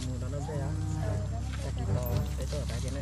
Mus no noj nplej, tag kis tos peb tuaj tas ces na.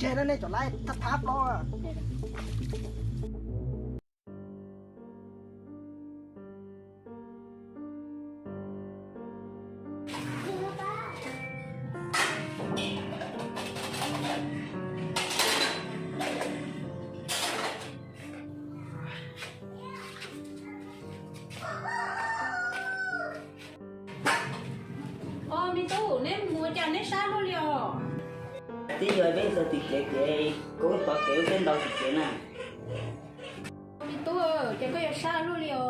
Tseg na, nej cov laib thab thab plob. Os, me tub, neb mus ua cas neb sab luaj li os? Twb yog peb txog tim kev ces koob pov kev peb ntaus tim kev na. Me tub, ces koj yuav sab luaj li os.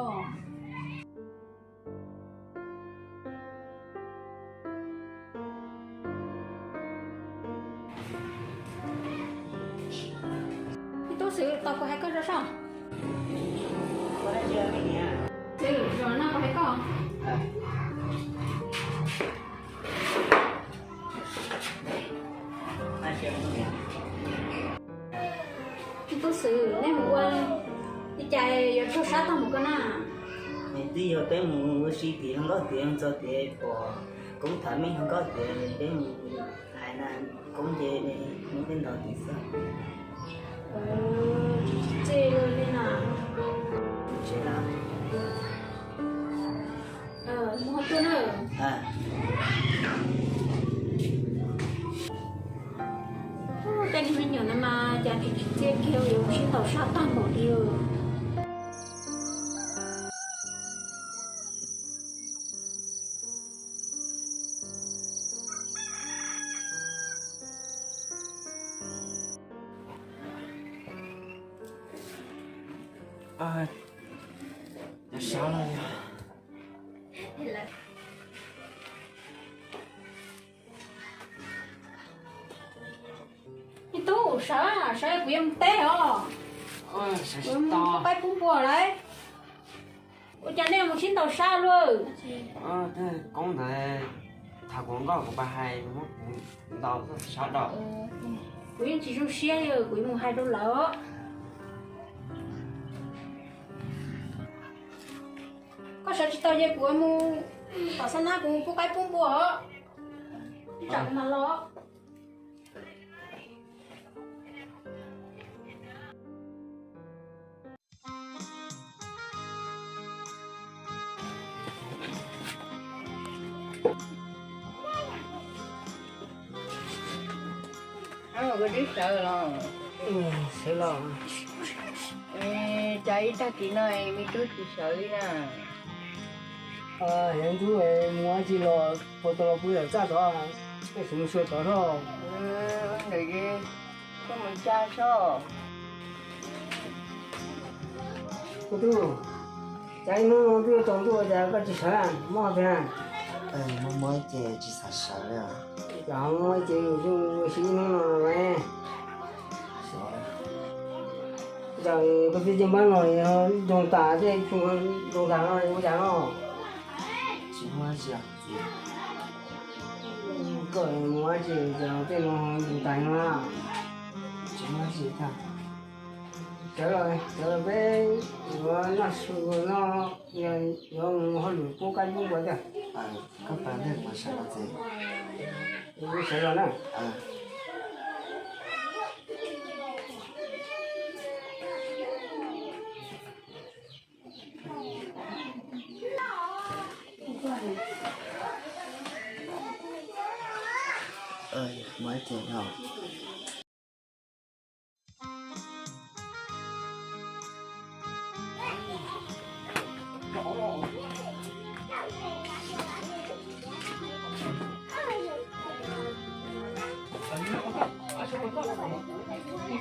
Me tub Xwm, tos kuv hais koj zoj zog. Xwm, zaum no kuv hais koj. Me tub Xwm, neb mus ua li cas yuav raug sab tag mus koj na? Nws twb yog peb mus ua si tim hluas nkauj tiam txog tias pom koob tham me hluas nkauj tiam peb mus hais na, koob nce mus peb ntaus tim xwb. Tsis txi li na. Mus ho tuaj na. Tej niag me nyuam no mas cas tsis txi kiag yuav sib ntaus sab tag npaum li. Sab lawm. Me tub, sawv, sawv kuv yuav mus teb os. Kuv mus pub qaib pub npua lawm. Ua cas nej mus sib ntaus sab luaj? Koob ntawd tham kuv nkauj kuv pab hais muab kuv ntaus sab rau. Kuv yeej tsis zoo siab li, kuv yuav mus hais rau lawv. Koj sawv tsis tau ces kuv mus tom xab nab kuv mus pub qaib pub npua os. Ib tsam kuv mam los. Koj twb sawv los? Sawv los. Cas ib tag kis no me tub tsis sawv li na? Yog ntub mus ua tsi los puas tau los pw lawm txaj tod, nej sim mus xyuas tod tod. Ntawm ces koj mus tsa sob. Koj tub, cas ib hnub no twb yuav tsaus ntuj ua cas koj tsis sawv mob tiag? Muaj muaj ces tsis xav sawv li. Cov muaj ces yus yeej ua si ib hnub no los mas. Ntawm koj twb coj npab los zoo tas tej tsu zoo tas no ua cas no? Tsis muaj dab tsi. Koj mus ua dab tsi ces tej no zoo tas no? Tsis muaj dab tsi thiab. Sawv los, sawv los peb yuav noj su noj, yuav mus hauj lwm pub kab yub ua thiab. Koj pab nej mus sawv los txiv. Sawv los na.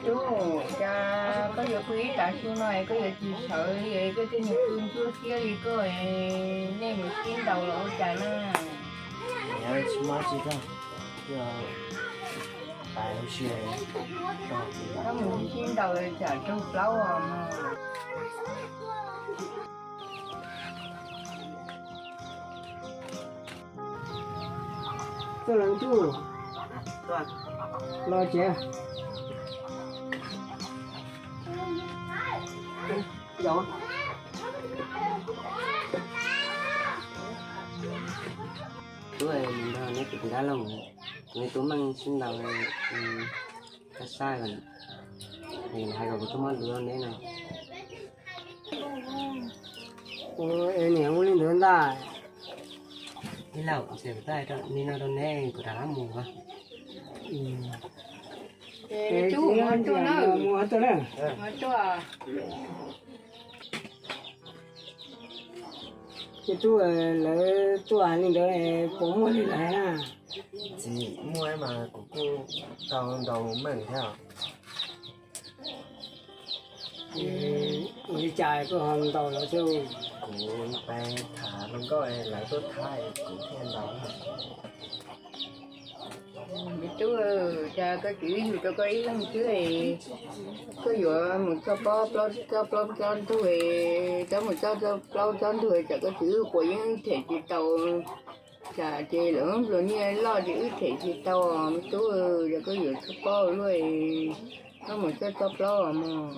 Tub, cas koj yuav pw ib tav su no es koj yuav tsis sawv li, koj tej niag pw ntsuab siab li koj, nej mus sib ntaus los ua cas na? Tsis muaj dab tsi, koj mus sib ntaus tsam raug plaub os mas. Tuaj los tub, los tsev. Tub, mus nrog neb tus dab laug, kuv tub meej sib ntaus, koj saib, hais kom kuv tub muab lus rau neb no. Ua niam ua li ntawd ntag. Tij laug, kuv txawm hais li no rau neb, kuv rov qab mus. Tub, mus tuaj na. Ces tub, lawv tuaj hais li ntawd puas muaj li lawv hais na? Txiv, muaj mas kuv kuj tau ntaus meej thiab. Ua li cas koj ho ntaus lawv thiab? Kuv pais tham hluas nkauj lawv tuaj thab kuv thiaj ntaus. Me tub, cas koj txiv wb yug rau koj ib leeg xwb, koj yuav mus txog plaub, txog plaub tsob ntug, txog mus txog plaub tsob ntug tsam koj txiv wb quas yeej them tsis tau, tsam ces lawv nplua nyiaj loj ces wb them tsis tau. Me tub, yog koj yuav txhob paub luaj, koj mus txog txog plaub os mog.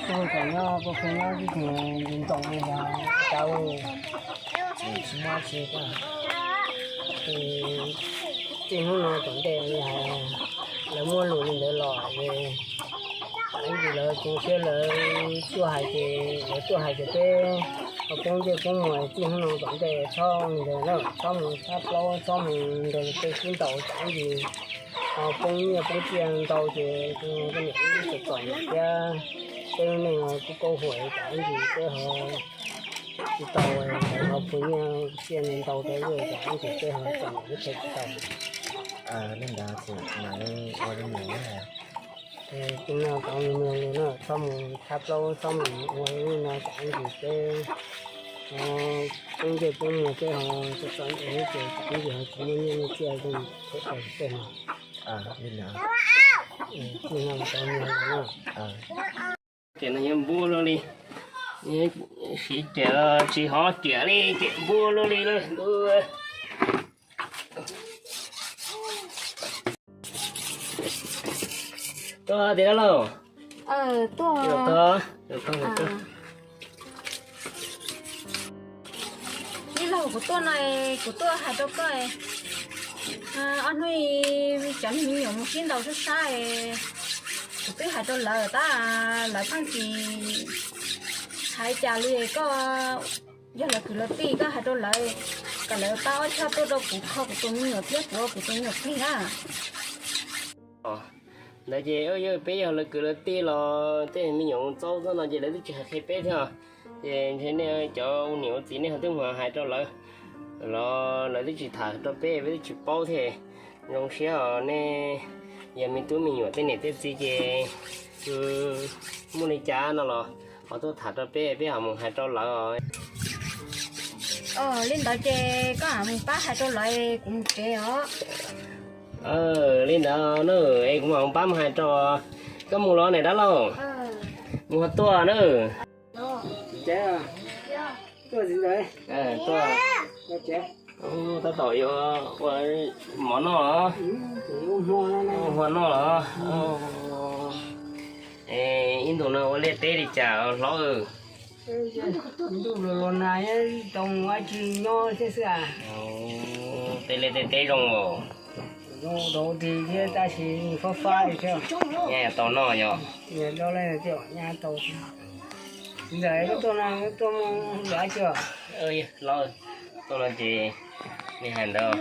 Tuaj kom nyob, koj nyob tib tug ntoo li ntawd tau. Tsis muaj dab tsi, txij hnub no tom ntej li hais, lawv muaj lus li ntawd los es, ib ntsis lawv tseem siab lawv tuaj hais ces lawv tuaj hais ces peb ho poob ntsej poob muag. Txij hnub no tom ntej txhob li ntawd na, txhob mus thab plaub, txhob mus nrog tej sib ntaus, tsam ib ntsis ho poob nyiaj poob txiaj ntau ces koj niam wb txom txom nyem thiab peb lub neej kuj kaub huam, tsam ib ntsis peb ho tsis tau ho puas nyiaj txiaj ntau rau wb, tsam ib ntsis peb ho txom nyem wb thiaj tsis tau. Li ntawd mas ua li ntawd. Ces no tau me lus na, txhob mus thab plaub, txhob mus ua li no, tsam ib ntsis peb poob ntsej poob muag, peb ho txom txom nyem ces tsam ib ntsis ho tsis muaj nyiaj muaj txiaj zoo peb tau tej no. Li ntawd. Txij no tau me lus na. Tiam no yuav npua luaj li, siv tiam tsis hov tiam li ces npua luaj li lawm. Tuaj tiag lauj. Tuaj, tuaj, tuaj. Tij laug, kuv tuaj no, kuv tuaj hais rau koj, ob hnub cov niag me nyuam mus sib ntaus sab sab, kuv twb hais rau lawv tab lawv pheej tsis hais cas li. Koj yog lawv kwv lawv tij, koj hais rau lawv, Kom lawv pab ob choj tuaj rau kuv kho kuv tus me nyuam thiab kuv ua kuv tus me nyuam plig na. Ntawd ces yog peb yog lawv kwv lawv tij los tej me nyuam mus txob txob no ces lawv twb tsis hais qhia peb thiab. Ces ntshe nej cov ua niam ua txiv nej ho twb mus hais rau lawv los lawv twb tsis tham rau peb, peb twb tsis paub thiab. Zoo siab os, nej yog me tub me nyuam tej niam tej txiv ces muaj li cas no los ho tuaj tham rau peb, peb ho mus hais rau lawv. Li ntawd ces koj mam mus pab hais rau lawv, kuv mus tsev os. Li ntawd na, es kuv mam mus pab mus hais rau. Koj mus los ne dab laug? Mus ho tuaj na. Tuaj txiv ntxawm. Tuaj. Tab tom yuav ua mov noj los? Ua hmo noj los? Ib ntus no ua liaj teb li cas hlob? Ntuj los los nag, tau mus dab tsi nyob thiab xwb. Tej liaj tej teb zoo os? Zoo rau tig thiab tab sis fab fab li thiab. Nyaj tau noj yog? Nyaj tau. Ntxawm, koj tuaj no tuaj mus dab tsi? Hlob, tuaj no ces nej hais ntawd,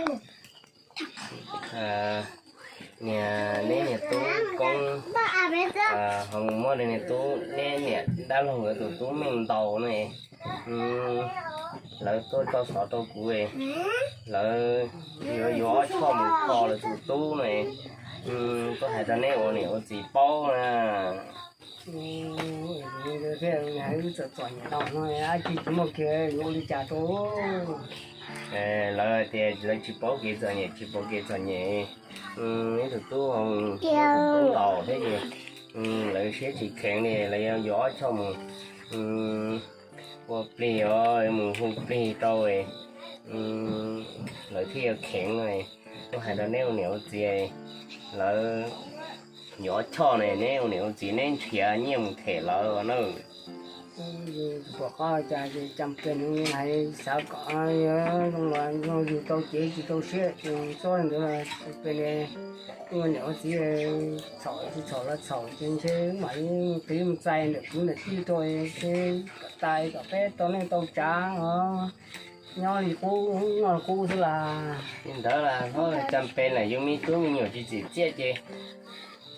niag neb niag tub Koob ho mus muab niag tub neb niam dab laug nkawd tus tub Meej ntaus no. Lawv tuaj tso xov rau kuv, lawv yuav yuav ob choj mus kho lawv tus tub no. Tuaj hais rau neb ua niam ua txiv paub na. Hais wb txom txom nyem no dab tsi tsis muaj kiag yuav ua li cas rau. Lawv tias lawv tsis paub kev txom nyem, tsis paub kev txom nyem. Ib tug tub, tub ntaus thiab ces lawv siab tsis kheev li, lawv yuav yuav ob choj mus ua plig os, mus hu plig rau lawv thiaj yuav kheev no. Tuaj hais rau neb ua niam ua txiv, lawv yuav ob choj ne, neb ua niam ua txiv neb nrhiav nyiaj mus them lawv na. Pom qab cas ces cas pes hais xav kom zoo los zoo, yus tau cev tsis tau siab ces txob ntawd pes ua niam ua txiv txhaum tsis txhaum los txhaum ces ntshe mam li qiv mus txais ntawm kwv ntawm tij rau es kom tas kom peb tau neej tau tsav os. Nyob li qub noj qub xwb las. Li ntawd las, cas pes lam yus me tub me nyuam tsis txim txiaj ces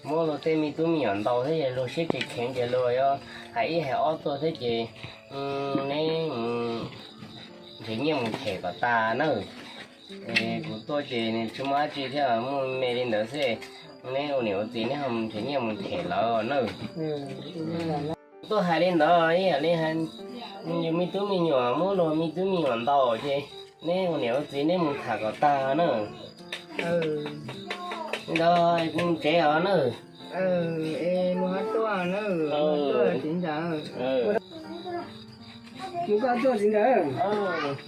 muab luag tej me tub me nyuam ntaus thiab luag siab tsis kheev ces luag yuav hais ib hais ob tuaj thiab ces neb nrhiav nyiaj mus them kom tas nawb. Kuv tuaj ces nws tsis muaj dab tsi thiab, muaj me li ntawd xwb, neb ua niam ua txiv neb ho nrhiav nyiaj mus them lawv nawb. Tuaj hais li ntawd ib yam li yus me tub me nyuam muab luag me tub me nyuam ntaus ces neb ua niam ua txiv neb mus tham kom tag na. Li ntawd kuv mus tsev os nawb. Mus koj tuaj txiv ntawd.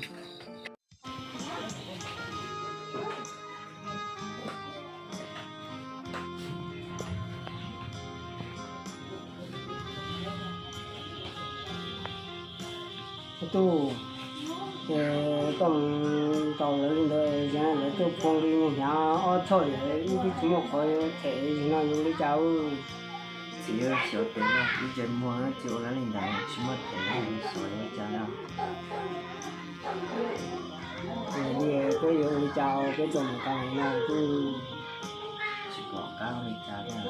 Tub, ces koj mus ntaus lawv li ntawd, lawv tuaj poob li hnyav ob choj lawm, wb twb tsis muaj qhov them no yus li cas. Txiv, xyov tes no ib ntsais muag tsis ua lawv li ntawd, tsis muaj them li, xyov yuav ua cas no. Peb yuav ua li cas, peb txom nyem tas li no, twb tsis pom qab ua li cas li.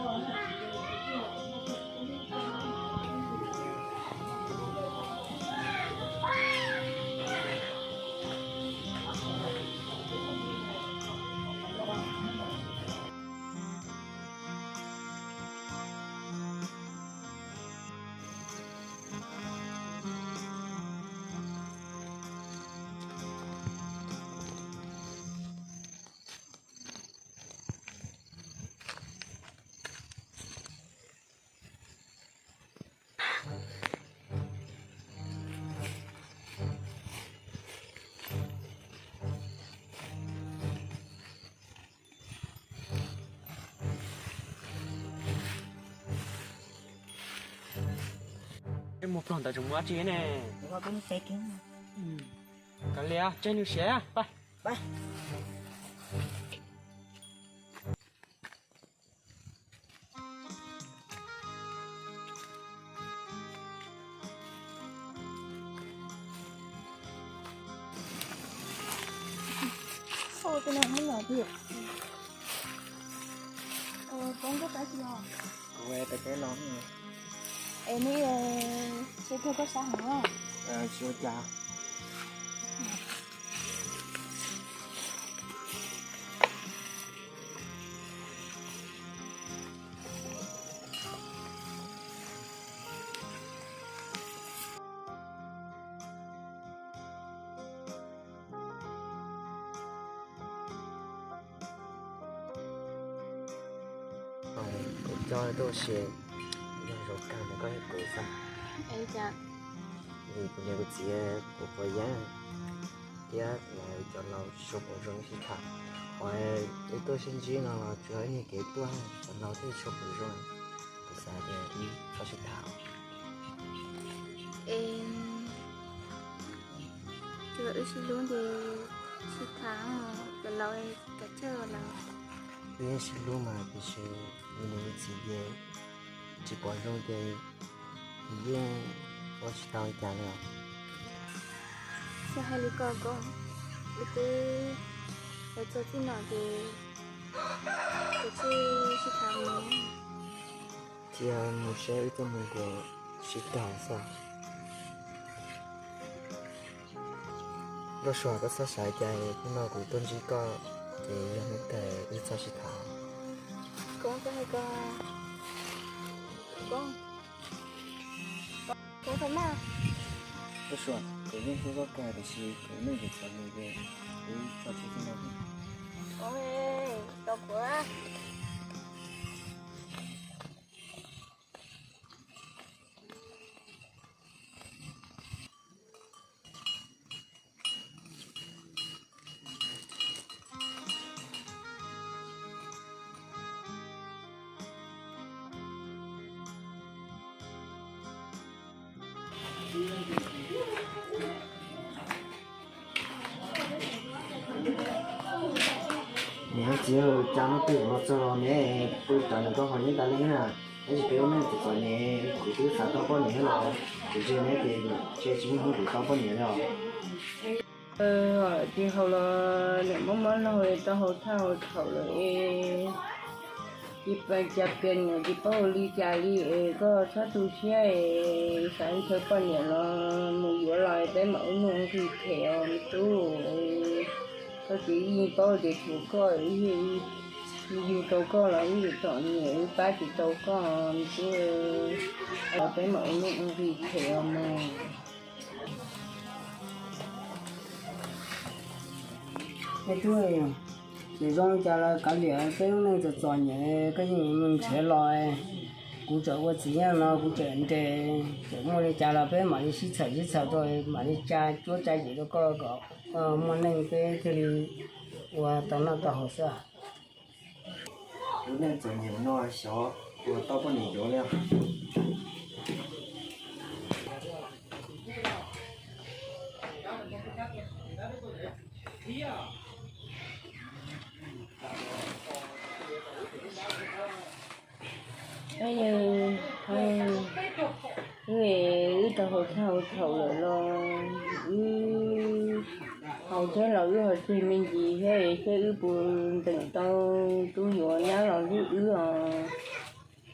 Mus plob ntawd tseem mus dab tsi ne? Kav liam, tseg nws siav, pab. Kuv pais teb los. Es neb, seb koj sab heev. Tsis ua cas. Kuv coj tuaj ua si, yog zaum kawg mus koj thiab kuv xwb. Vim kuv niam kuv txiv kuv quav yeeb thiab lawv cov laus tsis tshua pom zoo sib tham. Qhov wb tuaj sib ntsib no los tsuas yog ib nyuag kev tuaj, cov laus thiaj tsis tshua pom zoo. Kuv xav tias wb txhob sib tham. Es wb sib hlub ces sib tham, cov laus kav tsij los. Wb yeej sib hlub mas tiam sis yus niam yus txiv ces tsis pom zoo ces yeej ua tsis tau li cas li os. Txhob hais li ko koj, wb twb los txog txij no ces kav tsij sib tham mus. Cia mus seb wb tuaj mus nkaus sib tham xwb. Nkauj Suav, koj txhob xav cas, hnub no kuv tuaj ntsib koj ces yog hnub kawg wb txhob sib tham. Koob, koob, koob, koob tau mas. Nkauj Suav, kuv yeej hlub koj kawg tiam sis kuv neej txom nyem ces wb txhob sib tham. Koob, tau kuv. Niam txiv, cas no twb los txog los ne, pw rau nram koj ho nyob tas li na. Tab sis peb ua neej txom txom nyem, kuv twb xav tau poj niam thiab los kuv ntsia neb ces ntshe tsis muaj hnub kuv tau poj niam li os. Tsis haus los niam mob mob laug tau haus thaj haus thaum lawm es tsis paub cas pias niam tsis paub ua li cas li es koj txhob tu siab es xav ntshaw poj niam los mus yuav los peb mam ua nuj ua nqis them os me tub. Koj txiv yeej paub tias tshuav koj, yug rau koj los wb txom nyem wb pab tsis tau koj me tub. Peb mam ua nuj ua nqis them os mog. Me tub, txawm zoo li cas los kav liam, peb lub neej txom txom nyem koj yeej mus nrhiav los. Kuv tseem ua txiv neej no kuv tseem nres, txawm muaj li cas los peb mam li sib txhawm sib txhawm rau, mam li tsa cuab tsa yig rau koj kom koj muaj neej peb thiaj li ua tau noj tau haus xwb. Lub neej txom nyem no xyov puas tau poj niam yuav li. Wb tau haus thaj haus thaum lawm los wb haus thiab los wb ho tseg me ntsis thiab, seb wb puas nteem tau tub yuav nyab los hlub wb os.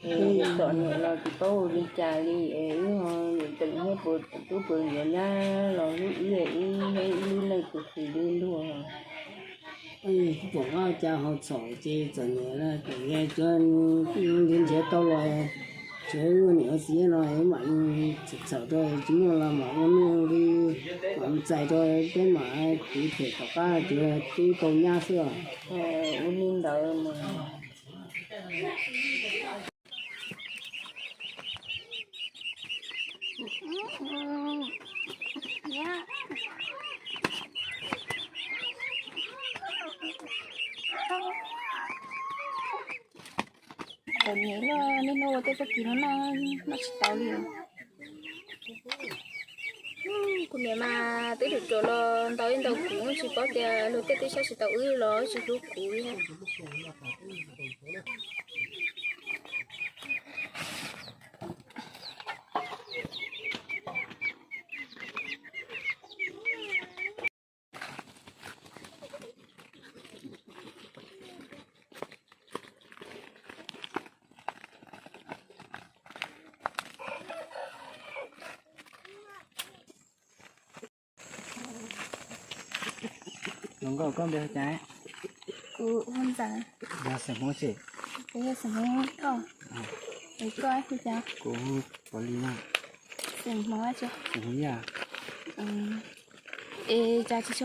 Txom nyem los tsis paub ua li cas li es wb ho yuav nteem thiab puas tub puas yuav nyab los hlub wb, wb thiab wb lub neej khuv xim li luag. Kuv pom koj cas ho txhaum ces txom nyem los tseem yog cov nrhiav nrhiav tau los, tsuav ua niam ua txiv no mam txhawm rau tsis muaj los mam ua nuj ua nqis, mam txais rau peb mam kwv them tom qab tsuav tub tau nyab xwb os. Ua li ntawd mas. Txom nyem los niaj hnub ua tej txoj kis no noj, noj tsis tau li. Kuv niam mas twb ruam ruam los ntaus ib ntaus kuv, tsis paub tias luag tej twb saib tsis taus wb los tsis hlub kuv li. Nkauj, koj npe hu cas? Kuv hu Ntxawm. Yog xeem Hmoob tsi? Kuv yog xeem Hmoob Thoj. Es koj hu cas? Kuv hu Pov Lis na. Xeem Hmoob tsi? Xeem Hmoob Yaj. Es cas tsis tshua